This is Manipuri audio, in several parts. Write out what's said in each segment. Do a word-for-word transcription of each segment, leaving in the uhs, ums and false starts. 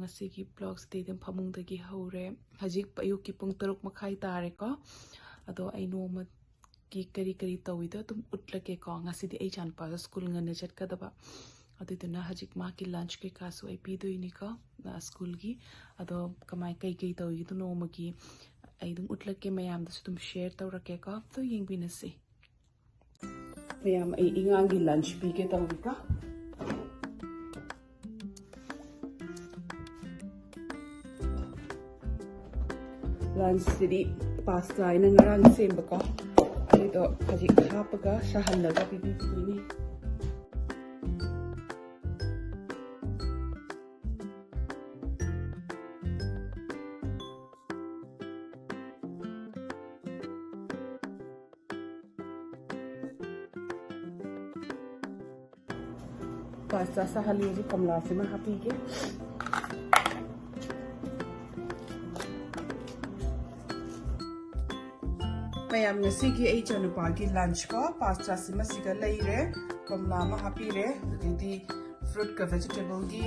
ꯉꯁꯤꯒꯤ ꯕ꯭ꯂꯣꯛꯁꯤꯗꯤ ꯑꯗꯨꯝ ꯐꯃꯨꯡꯗꯒꯤ ꯍꯧꯔꯦ꯫ ꯍꯧꯖꯤꯛ ꯑꯌꯨꯛꯀꯤ ꯄꯨꯡ ꯇꯔꯨꯛ ꯃꯈꯥꯏ ꯇꯥꯔꯦꯀꯣ꯫ ꯑꯗꯣ ꯑꯩ ꯅꯣꯡꯃꯒꯤ ꯀꯔꯤ ꯀꯔꯤ ꯇꯧꯏꯗꯣ ꯑꯗꯨꯝ ꯎꯠꯂꯛꯀꯦꯀꯣ꯫ ꯉꯁꯤꯗꯤ ꯑꯩ ꯏꯆꯥꯅꯨꯄꯥꯗꯣ ꯁ꯭ꯀꯨꯜ ꯉꯟꯅ ꯆꯠꯀꯗꯕ, ꯑꯗꯨꯗꯨꯅ ꯍꯧꯖꯤꯛ ꯃꯥꯒꯤ ꯂꯟꯆ ꯀꯩꯀꯥꯁꯨ ꯑꯩ ꯄꯤꯗꯣꯏꯅꯤꯀꯣ, ꯑ, ꯁ꯭ꯀꯨꯜꯒꯤ꯫ ꯑꯗꯣ ꯀꯃꯥꯏ ꯀꯩ ꯀꯩ ꯇꯧꯏꯗꯣ ꯅꯣꯡꯃꯒꯤ ꯑꯩ ꯑꯗꯨꯝ ꯎꯠꯂꯛꯀꯦ, ꯃꯌꯥꯝꯗꯁꯨ ꯑꯗꯨꯝ ꯁꯤꯌꯔ ꯇꯧꯔꯛꯀꯦꯀꯣ꯫ ꯑꯗꯣ ꯌꯦꯡꯕꯤꯅꯁꯤ꯫ ꯃꯌꯥꯝ, ꯑꯩ ꯑꯉꯥꯡꯒꯤ ꯂꯟꯆ ꯄꯤꯒꯦ ꯇꯧꯔꯤꯀꯣ꯫ ꯂꯟꯆꯁꯤꯗꯤ ꯄꯥꯁꯇꯥ ꯑꯩꯅ ꯉꯔꯥꯡ ꯁꯦꯝꯕꯀꯣ, ꯑꯗꯨꯗꯣ ꯍꯧꯖꯤꯛ ꯍꯥꯞꯄꯒ ꯁꯥꯍꯜꯂꯒ ꯄꯤꯕꯤꯗꯣꯏꯅꯤ꯫ ꯄꯥꯁꯇꯥ ꯁꯥꯍꯜꯂꯤ ꯍꯧꯖꯤꯛ, ꯀꯣꯝꯂꯥꯁꯤꯃ ꯍꯥꯞꯄꯤꯒꯦ꯫ ꯃꯌꯥꯝ, ꯉꯁꯤꯒꯤ ꯑꯩ ꯏꯆꯥꯅꯨꯄꯥꯒꯤ ꯂꯟꯆ ꯀꯣ, ꯄꯥꯁꯇꯥꯁꯤꯃ ꯁꯤꯒ ꯂꯩꯔꯦ, ꯀꯣꯝꯂꯥ ꯑꯃ ꯍꯥꯞꯄꯤꯔꯦ, ꯑꯗꯩꯗꯤ ꯐ꯭ꯔꯨꯠꯀ ꯚꯦꯖꯤꯇꯦꯕꯜꯒꯤ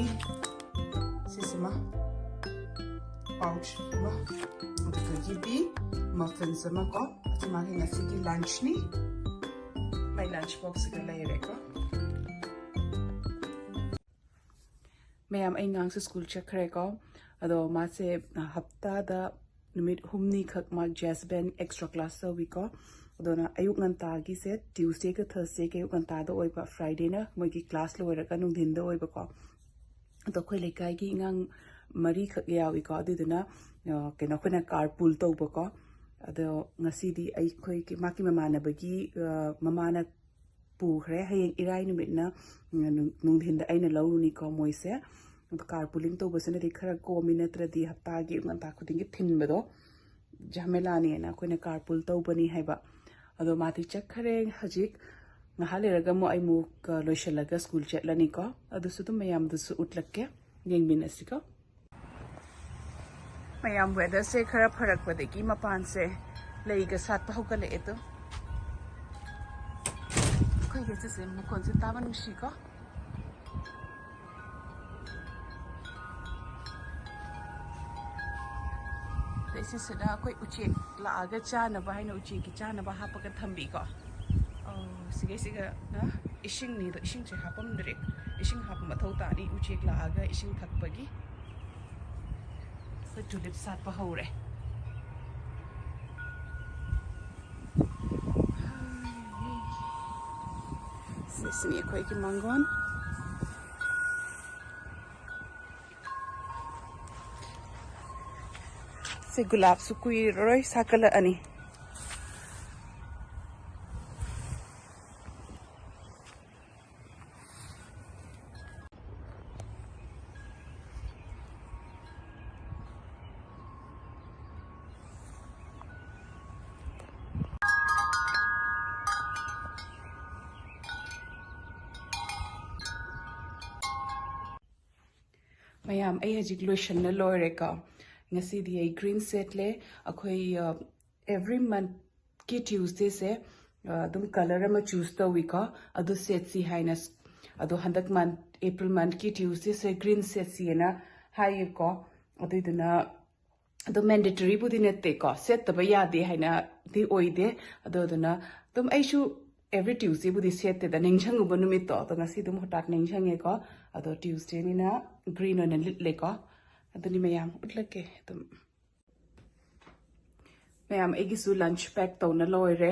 ꯁꯤꯁꯤꯃ, ꯄꯥꯎꯆ ꯑꯃ, ꯑꯗꯨꯗꯒꯤꯗꯤ ꯃꯐꯤꯟꯁ ꯑꯃ ꯀꯣ꯫ ꯑꯁꯤ ꯃꯥꯒꯤ ꯉꯁꯤꯒꯤ ꯂꯟꯆꯅꯤ꯫ ꯃꯥꯏ ꯂꯟꯆ ꯕꯣꯛꯁꯁꯤꯒ ꯂꯩꯔꯦꯀꯣ꯫ ꯃꯌꯥꯝ, ꯑꯩ ꯑꯉꯥꯡꯁꯦ ꯁ꯭ꯀꯨꯜ ꯆꯠꯈ꯭ꯔꯦꯀꯣ꯫ ꯑꯗꯣ ꯃꯥꯁꯦ, ꯑ, ꯍꯞꯇꯥꯗ ꯅꯨꯃꯤꯠ ꯍꯨꯝꯅꯤꯈꯛ ꯃꯥ ꯖꯦꯖ ꯕꯦꯟ ꯑꯦꯛꯁꯇ꯭ꯔꯥ ꯀ꯭ꯂꯥꯁ ꯇꯧꯏꯀꯣ꯫ ꯑꯗꯨꯅ ꯑꯌꯨꯛ ꯉꯟꯇꯥꯒꯤꯁꯦ Tuesdayꯒ Thursdayꯒ ꯑꯌꯨꯛ ꯉꯟꯇꯥꯗ ꯑꯣꯏꯕ, Fridayꯅ ꯃꯣꯏꯒꯤ ꯀ꯭ꯂꯥꯁ ꯂꯣꯏꯔꯒ ꯅꯨꯡꯊꯤꯟꯗ ꯑꯣꯏꯕꯀꯣ꯫ ꯑꯗꯣ ꯑꯩꯈꯣꯏ ꯂꯩꯀꯥꯏꯒꯤ ꯑꯉꯥꯡ ꯃꯔꯤꯈꯛ ꯌꯥꯎꯏꯀꯣ꯫ ꯑꯗꯨꯗꯨꯅ, ꯑ, ꯀꯩꯅꯣ, ꯑꯩꯈꯣꯏꯅ ꯀꯥꯔ ꯄꯨꯜ ꯇꯧꯕꯀꯣ꯫ ꯑꯗꯣ ꯉꯁꯤꯗꯤ ꯑꯩꯈꯣꯏꯒꯤ, ꯃꯥꯒꯤ ꯃꯃꯥꯟꯅꯕꯒꯤ, ꯑ, ꯃꯃꯥꯅ ꯄꯨꯈ꯭ꯔꯦ꯫ ꯍꯌꯦꯡ ꯏꯔꯥꯏ ꯅꯨꯃꯤꯠꯅ, ꯎꯝ, ꯅꯨꯡ-, ꯅꯨꯡꯊꯤꯟꯗ ꯑꯩꯅ ꯂꯧꯔꯨꯅꯤꯀꯣ ꯃꯣꯏꯁꯦ꯫ ꯑꯗꯣ ꯀꯥꯔ ꯄꯨꯂꯤꯡ ꯇꯧꯕꯁꯤꯅꯗꯤ ꯈꯔ ꯀꯣꯝꯃꯤ, ꯅꯠꯇ꯭ꯔꯗꯤ ꯍꯞꯇꯥꯒꯤ ꯑꯌꯨꯛ ꯉꯟꯇꯥ ꯈꯨꯗꯤꯡꯒꯤ ꯊꯤꯟꯕꯗꯣ ꯖꯃꯦꯂꯥꯅꯦꯅ ꯑꯩꯈꯣꯏꯅ ꯀꯥꯔ ꯄꯨꯜ ꯇꯧꯕꯅꯤ ꯍꯥꯏꯕ꯫ ꯑꯗꯣ ꯃꯥꯗꯤ ꯆꯠꯈ꯭ꯔꯦ꯫ ꯍꯧꯖꯤꯛ ꯉꯥꯏꯍꯥꯛ ꯂꯩꯔꯒ ꯑꯃꯨꯛ ꯑꯩ ꯑꯃꯨꯛ, ꯑ, ꯂꯣꯏꯁꯤꯜꯂꯒ ꯁ꯭ꯀꯨꯜ ꯆꯠꯂꯅꯤꯀꯣ꯫ ꯑꯗꯨꯁꯨ ꯑꯗꯨꯝ ꯃꯌꯥꯝꯗꯁꯨ ꯎꯠꯂꯛꯀꯦ, ꯌꯦꯡꯃꯤꯟꯅꯁꯤꯀꯣ꯫ ꯃꯌꯥꯝ, ꯋꯦꯗꯔꯁꯦ ꯈꯔ ꯐꯔꯛꯄꯗꯒꯤ ꯃꯄꯥꯟꯁꯦ ꯂꯩꯒ ꯁꯥꯠꯄ ꯍꯧꯒꯠꯂꯛꯑꯦ꯫ ꯑꯗꯣ ꯑꯩꯈꯣꯏꯒꯤ ꯁꯤꯁꯦ ꯃꯈꯣꯟꯁꯦ ꯇꯥꯕ ꯅꯨꯡꯁꯤꯀꯣ꯫ ꯁꯤꯁꯤꯗ ꯑꯩꯈꯣꯏ ꯎꯆꯦꯛ ꯂꯥꯛꯑꯒ ꯆꯥꯅꯕ ꯍꯥꯏꯅ ꯎꯆꯦꯛꯀꯤ ꯆꯥꯅꯕ ꯍꯥꯞꯄꯒ ꯊꯝꯕꯤꯀꯣ꯫ ꯑꯧ, ꯁꯤꯒꯩꯁꯤꯒ ꯏꯁꯤꯡꯅꯤꯗꯣ, ꯏꯁꯤꯡꯁꯦ ꯍꯥꯞꯄꯝꯗ꯭ꯔꯦ꯫ ꯏꯁꯤꯡ ꯍꯥꯞꯄ ꯃꯊꯧ ꯇꯥꯅꯤ ꯎꯆꯦꯛ ꯂꯥꯛꯑꯒ ꯏꯁꯤꯡ ꯊꯛꯄꯒꯤ꯫ ꯑꯩꯈꯣꯏ ꯇꯨꯂꯤꯞ ꯁꯥꯠꯄ ꯍꯧꯔꯦ꯫ ꯁꯤꯁꯤꯅꯤ ꯑꯩꯈꯣꯏꯒꯤ ꯃꯥꯡꯒꯣꯟ꯫ ꯁꯤ ꯒꯨꯂꯥꯞꯁꯨ ꯀꯨꯏꯔꯔꯣꯏ ꯁꯥꯠꯀꯠꯂꯛꯑꯅꯤ꯫ ꯃꯌꯥꯝ, ꯑꯩ ꯍꯧꯖꯤꯛ ꯂꯣꯏꯁꯟꯅ ꯂꯣꯏꯔꯦꯀꯣ꯫ ꯉꯁꯤꯗꯤ ꯑꯩ ꯒ꯭ꯔꯤꯟ ꯁꯦꯠꯂꯦ꯫ ꯑꯩꯈꯣꯏ ꯑꯦꯚ꯭ꯔꯤ ꯃꯟꯠꯀꯤ ꯇ꯭ꯌꯨꯁꯗꯦꯁꯦ ꯑꯗꯨꯝ ꯀꯂꯔ ꯑꯃ ꯆꯨꯁ ꯇꯧꯋꯤꯀꯣ꯫ ꯑꯗꯨ ꯁꯦꯠꯁꯤ ꯍꯥꯏꯅ꯫ ꯑꯗꯣ ꯍꯟꯗꯛ ꯃꯟꯠ, ꯑꯦꯄ꯭ꯔꯤꯜ ꯃꯟꯠꯀꯤ ꯇ꯭ꯌꯨꯁꯗꯦꯁꯦ ꯒ꯭ꯔꯤꯟ ꯁꯦꯠꯁꯤꯅ ꯍꯥꯏꯌꯦꯀꯣ꯫ ꯑꯗꯨꯏꯗꯨꯅ ꯑꯗꯣ ꯃꯦꯟꯗꯦꯇꯔꯤꯕꯨꯗꯤ ꯅꯠꯇꯦꯀꯣ, ꯁꯦꯠꯇꯕ ꯌꯥꯗꯦ ꯍꯥꯏꯅꯗꯤ ꯑꯣꯏꯗꯦ꯫ ꯑꯗꯣ ꯑꯗꯨꯅ ꯑꯗꯨꯝ ꯑꯩꯁꯨ ꯑꯦꯚ꯭ꯔꯤ ꯇ꯭ꯌꯨꯁꯗꯦꯕꯨꯗꯤ ꯁꯦꯠꯇꯦꯗ, ꯅꯤꯡꯁꯤꯡꯉꯨꯕ ꯅꯨꯃꯤꯠꯇꯣ꯫ ꯑꯗꯣ ꯉꯁꯤ ꯑꯗꯨꯝ ꯍꯣꯇꯥꯠ ꯅꯤꯡꯁꯤꯡꯉꯦꯀꯣ꯫ ꯑꯗꯣ ꯇ꯭ꯌꯨꯁꯗꯦꯅꯤꯅ ꯒ꯭ꯔꯤꯟ ꯑꯣꯏꯅ ꯂꯤꯠꯂꯦꯀꯣ꯫ ꯑꯗꯨꯅꯤ ꯃꯌꯥꯝ, ꯎꯠꯂꯛꯀꯦ ꯑꯗꯨꯝ꯫ ꯃꯌꯥꯝ, ꯑꯩꯒꯤꯁꯨ ꯂꯟꯆ ꯄꯦꯛ ꯇꯧꯅ ꯂꯣꯏꯔꯦ꯫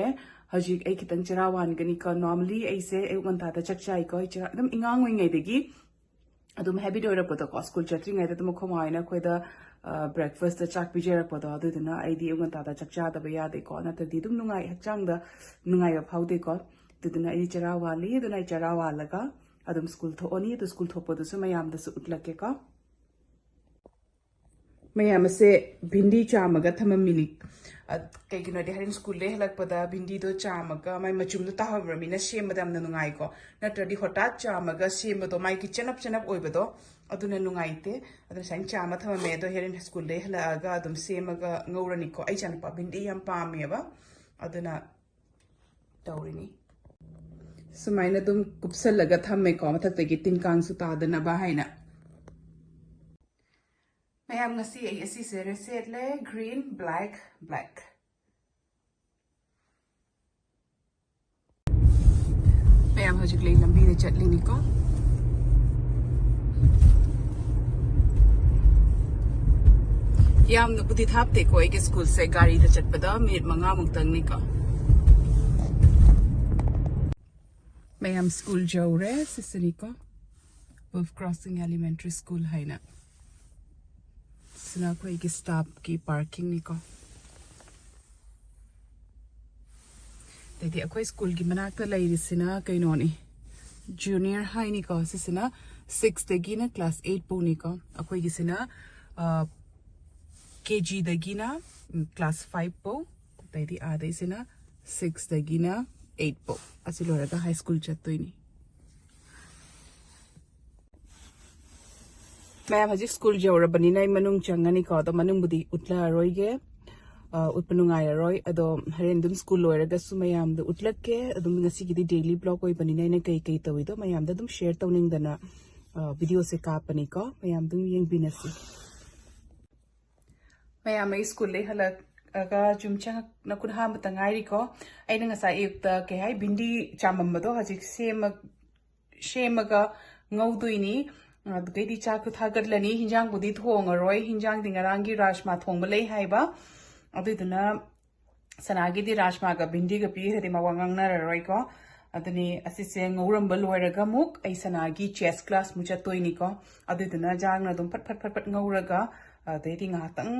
ꯍꯧꯖꯤꯛ ꯑꯩ ꯈꯤꯇꯪ ꯆꯔꯥ ꯋꯥꯟꯒꯅꯤꯀꯣ꯫ ꯅꯣꯔꯃꯦꯜꯂꯤ ꯑꯩꯁꯦ ꯑꯌꯨꯛ ꯉꯟꯇꯥꯗ ꯆꯥꯛ ꯆꯥꯏꯀꯣ꯫ ꯑꯩ ꯆꯔꯥ ꯑꯗꯨꯝ ꯑꯉꯥꯡ ꯑꯣꯏꯔꯤꯉꯩꯗꯒꯤ ꯑꯗꯨꯝ ꯍꯦꯕꯤꯠ ꯑꯣꯏꯔꯛꯄꯗꯣꯀꯣ, ꯁ꯭ꯀꯨꯜ ꯆꯠꯇ꯭ꯔꯤꯉꯩꯗ ꯑꯗꯨꯝ ꯑꯩꯈꯣꯏ ꯃꯥ ꯍꯣꯏꯅ ꯑꯩꯈꯣꯏꯗ ꯕ꯭ꯔꯦꯛꯐꯥꯁꯇ ꯆꯥꯛ ꯄꯤꯖꯔꯛꯄꯗꯣ, ꯑꯗꯨꯗꯨꯅ ꯑꯩꯗꯤ ꯑꯌꯨꯛ ꯉꯟꯇꯥꯗ ꯆꯥꯛ ꯆꯥꯗꯕ ꯌꯥꯗꯦꯀꯣ, ꯅꯠꯇ꯭ꯔꯗꯤ ꯑꯗꯨꯝ ꯅꯨꯡꯉꯥꯏ, ꯍꯛꯆꯥꯡꯗ ꯅꯨꯡꯉꯥꯏꯕ ꯐꯥꯎꯗꯦꯀꯣ꯫ ꯑꯗꯨꯗꯨꯅ ꯑꯩꯗꯤ ꯆꯔꯥ ꯋꯥꯠꯂꯤ꯫ ꯑꯗꯨꯅ ꯑꯩ ꯆꯔꯥ ꯋꯥꯜꯂꯒ ꯑꯗꯨꯝ ꯁ꯭ꯀꯨꯜ ꯊꯣꯛꯑꯅꯤ꯫ ꯑꯗꯨ ꯁ꯭ꯀꯨꯜ ꯊꯣꯛꯄꯗꯨꯁꯨ ꯃꯌꯥꯝꯗꯁꯨ ꯎꯠꯂꯛꯀꯦꯀꯣ꯫ ꯃꯌꯥꯝ ꯑꯁꯦ ꯚꯤꯟꯗꯤ ꯆꯥꯝꯃꯒ ꯊꯝꯃꯝꯃꯤꯅꯤ꯫ ꯑ, ꯀꯩꯒꯤꯅꯣꯗꯤ ꯍꯣꯔꯦꯟ ꯁ꯭ꯀꯨꯜꯗꯩ ꯍꯜꯂꯛꯄꯗ ꯚꯤꯟꯗꯤꯗꯣ ꯆꯥꯝꯃꯒ ꯃꯥꯏ ꯃꯆꯨꯝꯗꯣ ꯇꯥꯍꯧꯔꯃꯤꯅ ꯁꯦꯝꯕꯗ ꯌꯥꯝꯅ ꯅꯨꯡꯉꯥꯏꯀꯣ꯫ ꯅꯠꯇ꯭ꯔꯗꯤ ꯍꯣꯇꯥꯠ ꯆꯥꯝꯃꯒ ꯁꯦꯝꯕꯗꯣ ꯃꯥꯒꯤ ꯆꯅꯞ ꯆꯅꯞ ꯑꯣꯏꯕꯗꯣ ꯑꯗꯨꯅ ꯅꯨꯡꯉꯥꯏꯇꯦ꯫ ꯑꯗꯨꯅ ꯁꯨꯃꯥꯏꯅ ꯆꯥꯝꯃ ꯊꯝꯃꯝꯃꯦ꯫ ꯑꯗꯣ ꯍꯣꯔꯦꯟ ꯁ꯭ꯀꯨꯜꯗꯩ ꯍꯜꯂꯛꯑꯒ ꯑꯗꯨꯝ ꯁꯦꯝꯃꯒ ꯉꯧꯔꯅꯤꯀꯣ꯫ ꯑꯩ ꯏꯆꯥꯅꯨꯄꯥ ꯚꯤꯟꯗꯤ ꯌꯥꯝ ꯄꯥꯝꯃꯦꯕ꯫ ꯑꯗꯨꯅ ꯇꯧꯔꯤꯅꯤ꯫ ꯁꯨꯃꯥꯏꯅ ꯑꯗꯨꯝ ꯀꯨꯞꯁꯜꯂꯒ ꯊꯝꯃꯦꯀꯣ, ꯃꯊꯛꯇꯒꯤ ꯇꯤꯟ ꯀꯥꯡꯁꯨ ꯇꯥꯗꯅꯕ ꯍꯥꯏꯅ꯫ ꯃꯌꯥꯝ, ꯉꯁꯤ ꯑꯩ ꯑꯁꯤꯁꯦ ꯁꯦꯠꯂꯦ, green, black, black. ꯃꯌꯥꯝ, ꯍꯧꯖꯤꯛ ꯂꯩ ꯂꯝꯕꯤꯗ ꯆꯠꯂꯤꯅꯤꯀꯣ꯫ ꯌꯥꯝꯅꯕꯨꯗꯤ ꯊꯥꯞꯇꯦꯀꯣ ꯑꯩꯒꯤ ꯁ꯭ꯀꯨꯜꯁꯦ, ꯒꯥꯔꯤꯗ ꯆꯠꯄꯗ ꯃꯤꯅꯤꯠ ꯃꯉꯥꯃꯨꯛꯇꯪꯅꯤꯀꯣ꯫ ꯃꯌꯥꯝ, ꯁ꯭ꯀꯨꯜ ꯌꯧꯔꯦ꯫ ꯁꯤꯁꯤꯅꯤꯀꯣ, Wolf Crossing Elementary School ꯍꯥꯏꯅ꯫ ꯁꯤꯅ ꯑꯩꯈꯣꯏꯒꯤ staff ꯀꯤ parking ꯅꯤꯀꯣ꯫ ꯑꯗꯩꯗꯤ ꯑꯩꯈꯣꯏ ꯁ꯭ꯀꯨꯜꯒꯤ ꯃꯅꯥꯛꯇ ꯂꯩꯔꯤꯁꯤꯅ ꯀꯩꯅꯣꯅꯤ, junior high ꯅꯤꯀꯣ꯫ ꯁꯤꯁꯤꯅ six ꯇꯒꯤꯅ class eight ꯐꯥꯎꯅꯤꯀꯣ꯫ ꯑꯩꯈꯣꯏꯒꯤꯁꯤꯅ, ꯑ, KG ꯗꯒꯤꯅ, ꯎꯝ, class five ꯐꯥꯎ꯫ ꯑꯗꯩꯗꯤ ꯑꯥꯗꯩꯁꯤꯅ six ꯇꯒꯤꯅ eight ꯐꯥꯎ꯫ ꯑꯁꯤ ꯂꯣꯏꯔꯒ high school ꯆꯠꯇꯣꯏꯅꯤ꯫ ꯃꯌꯥꯝ, ꯍꯧꯖꯤꯛ ꯁ꯭ꯀꯨꯜ ꯌꯧꯔꯕꯅꯤꯅ ꯑꯩ ꯃꯅꯨꯡ ꯆꯪꯉꯅꯤꯀꯣ꯫ ꯑꯗꯣ ꯃꯅꯨꯡꯕꯨꯗꯤ ꯎꯠꯂꯛꯑꯔꯣꯏꯒꯦ, ꯑ, ꯎꯠꯄ ꯅꯨꯡꯉꯥꯏꯔꯔꯣꯏ꯫ ꯑꯗꯣ ꯍꯣꯔꯦꯟ ꯑꯗꯨꯝ ꯁ꯭ꯀꯨꯜ ꯂꯣꯏꯔꯒꯁꯨ ꯃꯌꯥꯝꯗ ꯎꯠꯂꯛꯀꯦ꯫ ꯑꯗꯨꯝ ꯉꯁꯤꯒꯤꯗꯤ daily vlog ꯑꯣꯏꯕꯅꯤꯅ ꯑꯩꯅ ꯀꯩ ꯀꯩ ꯇꯧꯏꯗꯣ ꯃꯌꯥꯝꯗ ꯑꯗꯨꯝ share ꯇꯧꯅꯤꯡꯗꯅ, ꯑ, video ꯁꯦ ꯀꯥꯞꯄꯅꯤꯀꯣ꯫ ꯃꯌꯥꯝ ꯑꯗꯨꯝ ꯌꯦꯡꯕꯤꯅꯁꯤ꯫ ꯃꯌꯥꯝ, ꯑꯩ ꯁ꯭ꯀꯨꯜꯗꯩ ꯍꯜꯂꯛꯑꯒ ꯌꯨꯝ ꯆꯪꯉꯛꯅ ꯈꯨꯠ ꯍꯥꯝꯕꯇ ꯉꯥꯏꯔꯤꯀꯣ꯫ ꯑꯩꯅ ꯉꯁꯥꯏ ꯑꯌꯨꯛꯇ ꯀꯩ ꯍꯥꯏ, ꯚꯤꯟꯗꯤ ꯆꯥꯝꯃꯝꯕꯗꯣ ꯍꯧꯖꯤꯛ ꯁꯦꯝꯃ-, ꯁꯦꯝꯃꯒ ꯉꯧꯗꯣꯏꯅꯤ꯫ ꯑꯗꯨꯗꯩꯗꯤ ꯆꯥꯛꯇꯣ ꯊꯥꯒꯠꯂꯅꯤ꯫ ꯍꯤꯟꯖꯥꯡꯕꯨꯗꯤ ꯊꯣꯡꯉꯔꯣꯏ, ꯍꯤꯟꯖꯥꯡꯗꯤ ꯉꯔꯥꯡꯒꯤ ꯔꯥꯖꯃꯥ ꯊꯣꯡꯕ ꯂꯩ ꯍꯥꯏꯕ꯫ ꯑꯗꯨꯏꯗꯨꯅ ꯁꯅꯥꯒꯤꯗꯤ ꯔꯥꯖꯃꯥꯒ ꯚꯤꯟꯗꯤꯒ ꯄꯤꯈ꯭ꯔꯗꯤ ꯃꯋꯥ ꯉꯥꯡꯅꯔꯔꯣꯏꯀꯣ꯫ ꯑꯗꯨꯅꯤ ꯑꯁꯤꯁꯦ ꯉꯧꯔꯝꯕ ꯂꯣꯏꯔꯒ ꯑꯃꯨꯛ ꯑꯩ ꯁꯅꯥꯒꯤ chess class ꯃꯨꯛ ꯆꯠꯇꯣꯏꯅꯤꯀꯣ꯫ ꯑꯗꯨꯏꯗꯨꯅ ꯆꯥꯛꯅ ꯑꯗꯨꯝ ꯐꯠ ꯐꯠ ꯐꯠ ꯐꯠ ꯉꯧꯔꯒ, ꯑꯗꯩꯗꯤ ꯉꯥꯏꯍꯥꯛꯇꯪ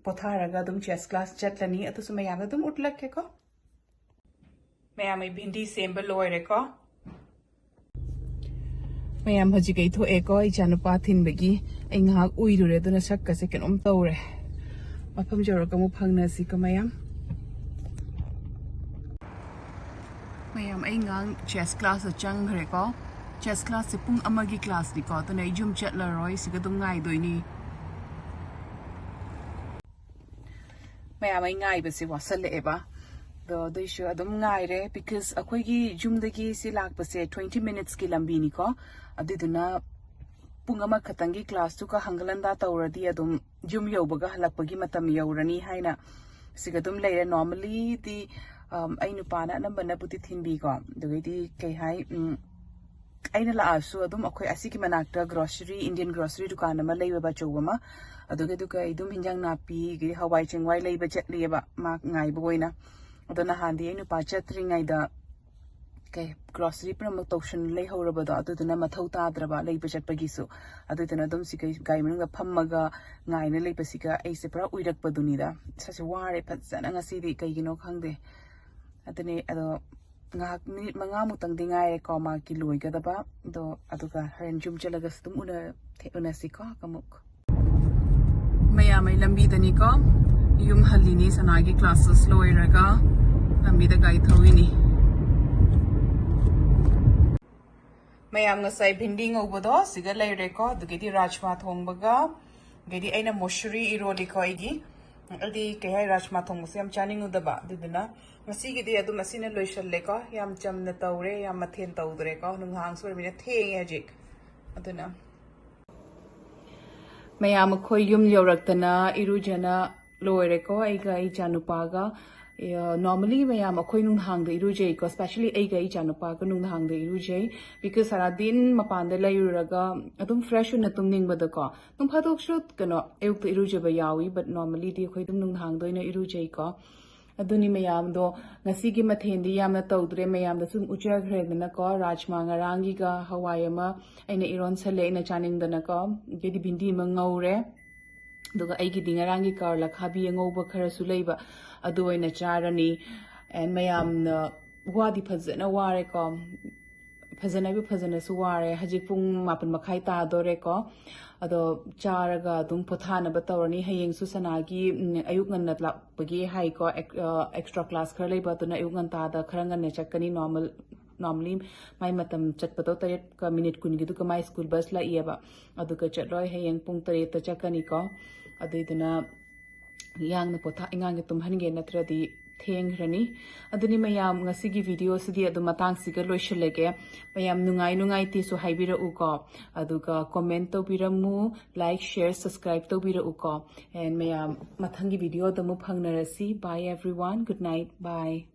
ꯄꯣꯊꯥꯔꯒ ꯑꯗꯨꯝ chess class ꯆꯠꯂꯅꯤ꯫ ꯑꯗꯨꯁꯨ ꯃꯌꯥꯝꯗ ꯑꯗꯨꯝ ꯎꯠꯂꯛꯀꯦꯀꯣ꯫ ꯃꯌꯥꯝ, ꯑꯩ ꯚꯤꯟꯗꯤ ꯁꯦꯝꯕ ꯂꯣꯏꯔꯦꯀꯣ꯫ ꯃꯌꯥꯝ, ꯍꯧꯖꯤꯛ ꯑꯩ ꯊꯣꯛꯑꯦꯀꯣ, ꯏꯆꯥꯅꯨꯄꯥ ꯊꯤꯟꯕꯒꯤ꯫ ꯑꯩ ꯉꯥꯏꯍꯥꯛ ꯎꯏꯔꯨꯔꯦ, ꯑꯗꯨꯅ ꯁꯛꯀꯁꯦ ꯀꯩꯅꯣꯝ ꯇꯧꯔꯦ꯫ ꯃꯐꯝ ꯌꯧꯔꯒ ꯑꯃꯨꯛ ꯐꯪꯅꯁꯤꯀꯣ ꯃꯌꯥꯝ꯫ ꯃꯌꯥꯝ, ꯑꯩ ꯉꯥꯡ chess class ꯇ ꯆꯪꯈ꯭ꯔꯦꯀꯣ꯫ Chess class ꯁꯦ ꯄꯨꯡ ꯑꯃꯒꯤ class ꯅꯤꯀꯣ, ꯑꯗꯨꯅ ꯑꯩ ꯌꯨꯝ ꯆꯠꯂꯔꯣꯏ, ꯁꯤꯗ ꯑꯗꯨꯝ ꯉꯥꯏꯗꯣꯏꯅꯤ꯫ ꯃꯌꯥꯝ, ꯑꯩ ꯉꯥꯏꯕꯁꯦ ꯋꯥꯁꯜꯂꯛꯑꯦꯕ꯫ ꯑꯗꯣ ꯑꯗꯨꯏꯁꯨ ꯑꯗꯨꯝ ꯉꯥꯏꯔꯦ, because ꯑꯩꯈꯣꯏꯒꯤ ꯌꯨꯝꯗꯒꯤ ꯁꯤ ꯂꯥꯛꯄꯁꯦ twenty minutes ꯀꯤ ꯂꯝꯕꯤꯅꯤꯀꯣ꯫ ꯑꯗꯨꯏꯗꯨꯅ ꯄꯨꯡ ꯑꯃꯈꯛꯇꯪꯒꯤ class ꯇꯨꯒ ꯍꯪꯒꯠ ꯍꯟꯗꯥ ꯇꯧꯔꯗꯤ ꯑꯗꯨꯝ ꯌꯨꯝ ꯌꯧꯕꯒ ꯍꯜꯂꯛꯄꯒꯤ ꯃꯇꯝ ꯌꯧꯔꯅꯤ ꯍꯥꯏꯅ ꯁꯤꯒ ꯑꯗꯨꯝ ꯂꯩꯔꯦ꯫ Normally ꯗꯤ, ꯑꯝ, ꯑꯩ ꯅꯨꯄꯥꯅ ꯑꯅꯝꯕꯅꯕꯨꯗꯤ ꯊꯤꯟꯕꯤꯀꯣ꯫ ꯑꯗꯨꯒꯩꯗꯤ ꯀꯩ ꯍꯥꯏ, ꯎꯝ, ꯑꯩꯅ ꯂꯥꯛꯑꯁꯨ ꯑꯗꯨꯝ ꯑꯩꯈꯣꯏ ꯑꯁꯤꯒꯤ ꯃꯅꯥꯛꯇ grocery, Indian grocery ꯗꯨꯀꯥꯟ ꯑꯃ ꯂꯩꯌꯦꯕ, ꯑꯆꯧꯕ ꯑꯃ꯫ ꯑꯗꯨꯒ, ꯑꯗꯨꯒ ꯑꯩ ꯑꯗꯨꯝ ꯍꯤꯟꯖꯥꯡ ꯅꯥꯄꯤ, ꯑꯗꯒꯤ ꯍꯋꯥꯏ ꯆꯦꯡꯋꯥꯏ ꯂꯩꯕ ꯆꯠꯂꯤꯑꯕ ꯃꯥ ꯉꯥꯏꯕ ꯑꯣꯏꯅ꯫ ꯑꯗꯣ ꯅꯍꯥꯟꯗꯤ ꯑꯩ ꯅꯨꯄꯥ ꯆꯠꯇ꯭ꯔꯤꯉꯩꯗ ꯀꯩ, grocery ꯄꯨꯝꯅꯃꯛ ꯇꯧꯁꯟ ꯂꯩꯍꯧꯔꯕꯗꯣ, ꯑꯗꯨꯗꯨꯅ ꯃꯊꯧ ꯇꯥꯗ꯭ꯔꯕ ꯂꯩꯕ ꯆꯠꯄꯒꯤꯁꯨ꯫ ꯑꯗꯨꯗꯨꯅ ꯑꯗꯨꯝ ꯁꯤ ꯀꯩ, ꯒꯥꯔꯤ ꯃꯅꯨꯡꯗ ꯐꯝꯃꯒ ꯉꯥꯏꯅ ꯂꯩꯕꯁꯤꯒ ꯑꯩꯁꯦ ꯄꯨꯔꯥ ꯎꯏꯔꯛꯄꯗꯨꯅꯤꯗ꯫ ꯏꯁꯥꯁꯦ ꯋꯥꯔꯦ ꯐꯖꯅ ꯉꯁꯤꯗꯤ, ꯀꯩꯒꯤꯅꯣ ꯈꯪꯗꯦ꯫ ꯑꯗꯨꯅꯦ, ꯑꯗꯣ ꯉꯥꯏꯍꯥꯛ ꯃꯤꯅꯤꯠ ꯃꯉꯥꯃꯨꯛꯇꯪꯗꯤ ꯉꯥꯏꯔꯦꯀꯣ ꯃꯥꯒꯤ ꯂꯣꯏꯒꯗꯕ꯫ ꯑꯗꯣ ꯑꯗꯨꯒ ꯍꯣꯔꯦꯟ ꯌꯨꯝ ꯆꯠꯂꯒꯁꯨ ꯑꯗꯨꯝ ꯎꯅ-, ꯊꯦ-, ꯎꯅꯁꯤꯀꯣ ꯑꯃꯨꯛ꯫ ꯃꯌꯥꯝ ꯑꯩ ꯂꯝꯕꯤꯗꯅꯤꯀꯣ, ꯌꯨꯝ ꯍꯜꯂꯤꯅꯤ ꯁꯅꯥꯒꯤ classes ꯂꯣꯏꯔꯒ ꯂꯝꯕꯤꯗ ꯒꯥꯔꯤ ꯊꯧꯔꯤꯅꯤ꯫ ꯃꯌꯥꯝ ꯉꯁꯥꯏ ꯚꯤꯟꯗꯤ ꯉꯧꯕꯗꯣ ꯁꯤꯒ ꯂꯩꯔꯦꯀꯣ, ꯑꯗꯨꯒꯤꯗꯤ ꯔꯥꯖꯃꯥ ꯊꯣꯡꯕꯒ, ꯑꯗꯒꯤꯗꯤ ꯑꯩꯅ ꯃꯨꯁꯨꯔꯤ ꯏꯔꯣꯜꯂꯤꯀꯣ ꯑꯩꯒꯤ꯫ ꯑꯩꯗꯤ ꯀꯩ ꯍꯥꯏ, ꯔꯥꯖꯃꯥ ꯊꯣꯡꯕꯁꯦ ꯌꯥꯝ ꯆꯥꯅꯤꯡꯉꯨꯗꯕ, ꯑꯗꯨꯗꯨꯅ ꯉꯁꯤꯒꯤꯗꯤ ꯑꯗꯨꯝ ꯑꯁꯤꯅ ꯂꯣꯏꯁꯜꯂꯦꯀꯣ꯫ ꯌꯥꯝ ꯆꯝꯅ ꯇꯧꯔꯦ, ꯌꯥꯝ ꯃꯊꯦꯜ ꯇꯧꯗ꯭ꯔꯦꯀꯣ꯫ ꯅꯨꯡꯗꯥꯡꯁꯨ ꯑꯣꯏꯔꯕꯅꯤꯅ ꯊꯦꯡꯉꯦ ꯍꯧꯖꯤꯛ꯫ ꯑꯗꯨꯅ ꯃꯌꯥꯝ ꯑꯩꯈꯣꯏ ꯌꯨꯝ ꯌꯧꯔꯛꯇꯅ ꯏꯔꯨꯖꯅ ꯂꯣꯏꯔꯦꯀꯣ꯫ ꯑꯩꯒ ꯑꯩ ꯏꯆꯥꯅꯨꯄꯥꯒ, ꯑ, normally ꯃꯌꯥꯝ ꯑꯩꯈꯣꯏ ꯅꯨꯡꯗꯥꯡꯗ ꯏꯔꯨꯖꯩꯀꯣ, especially ꯑꯩꯒ ꯑꯩ ꯏꯆꯥꯅꯨꯄꯥꯒ ꯅꯨꯡꯗꯥꯡꯗ ꯏꯔꯨꯖꯩ꯫ Because ꯁꯥꯔꯥꯗꯤꯟ ꯃꯄꯥꯟꯗ ꯂꯩꯔꯨꯔꯒ ꯑꯗꯨꯝ fresh ꯑꯣꯏꯅ ꯇꯨꯝꯅꯤꯡꯕꯗꯀꯣ꯫ ꯅꯣꯡ ꯐꯥꯗꯣꯛꯁꯨ ꯀꯩꯅꯣ ꯑꯌꯨꯛꯇ ꯏꯔꯨꯖꯕ ꯌꯥꯎꯏ, but normallyꯗꯤ ꯑꯩꯈꯣꯏ ꯑꯗꯨꯝ ꯅꯨꯡꯗꯥꯡꯗ ꯑꯣꯏꯅ ꯏꯔꯨꯖꯩꯀꯣ꯫ ꯑꯗꯨꯅꯤ ꯃꯌꯥꯝꯗꯣ, ꯉꯁꯤꯒꯤ ꯃꯊꯦꯜꯗꯤ ꯌꯥꯝꯅ ꯇꯧꯗ꯭ꯔꯦ, ꯃꯌꯥꯝꯗ ꯁꯨꯝ ꯎꯠꯆꯈ꯭ꯔꯦꯗꯅꯀꯣ꯫ ꯔꯥꯖꯃꯥ ꯉꯔꯥꯡꯒꯤꯒ ꯍꯋꯥꯏ ꯑꯃ ꯑꯩꯅ ꯏꯔꯣꯟꯁꯜꯂꯦ ꯑꯩꯅ ꯆꯥꯅꯤꯡꯗꯅꯀꯣ꯫ ꯑꯗꯩꯗꯤ ꯚꯤꯟꯗꯤ ꯑꯃ ꯉꯧꯔꯦ꯫ ꯑꯗꯨꯒ ꯑꯩꯒꯤꯗꯤ ꯉꯔꯥꯡꯒꯤ ꯀꯥꯔꯣꯠ ꯑꯈꯥꯕꯤ ꯑꯉꯧꯕ ꯈꯔꯁꯨ ꯂꯩꯕ, ꯑꯗꯨ ꯑꯣꯏꯅ ꯆꯥꯔꯅꯤ꯫ And ꯃꯌꯥꯝꯅ ꯋꯥꯗꯤ ꯐꯖꯅ ꯋꯥꯔꯦꯀꯣ꯫ ꯐꯖꯅꯕꯨ ꯐꯖꯅꯁꯨ ꯋꯥꯔꯦ꯫ ꯍꯧꯖꯤꯛ ꯄꯨꯡ ꯃꯥꯄꯟ ꯃꯈꯥꯏ ꯇꯥꯗꯣꯔꯦꯀꯣ꯫ ꯑꯗꯣ ꯆꯥꯔꯒ ꯑꯗꯨꯝ ꯄꯣꯊꯥꯅꯕ ꯇꯧꯔꯅꯤ꯫ ꯍꯌꯦꯡꯁꯨ ꯁꯅꯥꯒꯤ, ꯎꯝ, ꯑꯌꯨꯛ ꯉꯟꯅ ꯂꯥꯛꯄꯒꯤ ꯍꯥꯏꯀꯣ, ꯑꯦꯛ-, ꯑ, extra class ꯈꯔ ꯂꯩꯕ, ꯑꯗꯨꯅ ꯑꯌꯨꯛ ꯉꯟꯇꯥꯗ ꯈꯔ ꯉꯟꯅ ꯆꯠꯀꯅꯤ꯫ Normal, normally ꯃꯥꯏ ꯃꯇꯝ ꯆꯠꯄꯗꯣ ꯇꯔꯦꯠꯀ ꯃꯤꯅꯤꯠ ꯀꯨꯟꯒꯤꯗꯨꯒ ꯃꯥꯏ school bus ꯂꯥꯛꯏꯑꯕ꯫ ꯑꯗꯨꯒ ꯆꯠꯂꯣꯏ, ꯍꯌꯦꯡ ꯄꯨꯡ ꯇꯔꯦꯠꯇ ꯆꯠꯀꯅꯤꯀꯣ꯫ ꯑꯗꯨꯏꯗꯨꯅ ꯌꯥꯡꯅ ꯄꯣꯊꯥ-, ꯑꯉꯥꯡꯁꯦ ꯇꯨꯝꯍꯟꯒꯦ, ꯅꯠꯇ꯭ꯔꯗꯤ ꯊꯦꯡꯈ꯭ꯔꯅꯤ꯫ ꯑꯗꯨꯅꯤ ꯃꯌꯥꯝ, ꯉꯁꯤꯒꯤ video ꯁꯤꯗꯤ ꯑꯗꯨꯝ ꯃꯇꯥꯡꯁꯤꯒ ꯂꯣꯏꯁꯤꯜꯂꯒꯦ꯫ ꯃꯌꯥꯝ ꯅꯨꯡꯉꯥꯏ ꯅꯨꯡꯉꯥꯏꯇꯦꯁꯨ ꯍꯥꯏꯕꯤꯔꯛꯎꯀꯣ, ꯑꯗꯨꯒ comment ꯇꯧꯕꯤꯔꯝꯃꯨ, like, share, subscribe ꯇꯧꯕꯤꯔꯛꯎꯀꯣ꯫ And ꯃꯌꯥꯝ, ꯃꯊꯪꯒꯤ video ꯗ ꯑꯃꯨꯛ ꯐꯪꯅꯔꯁꯤ꯫ Bye everyone, good night, bye꯫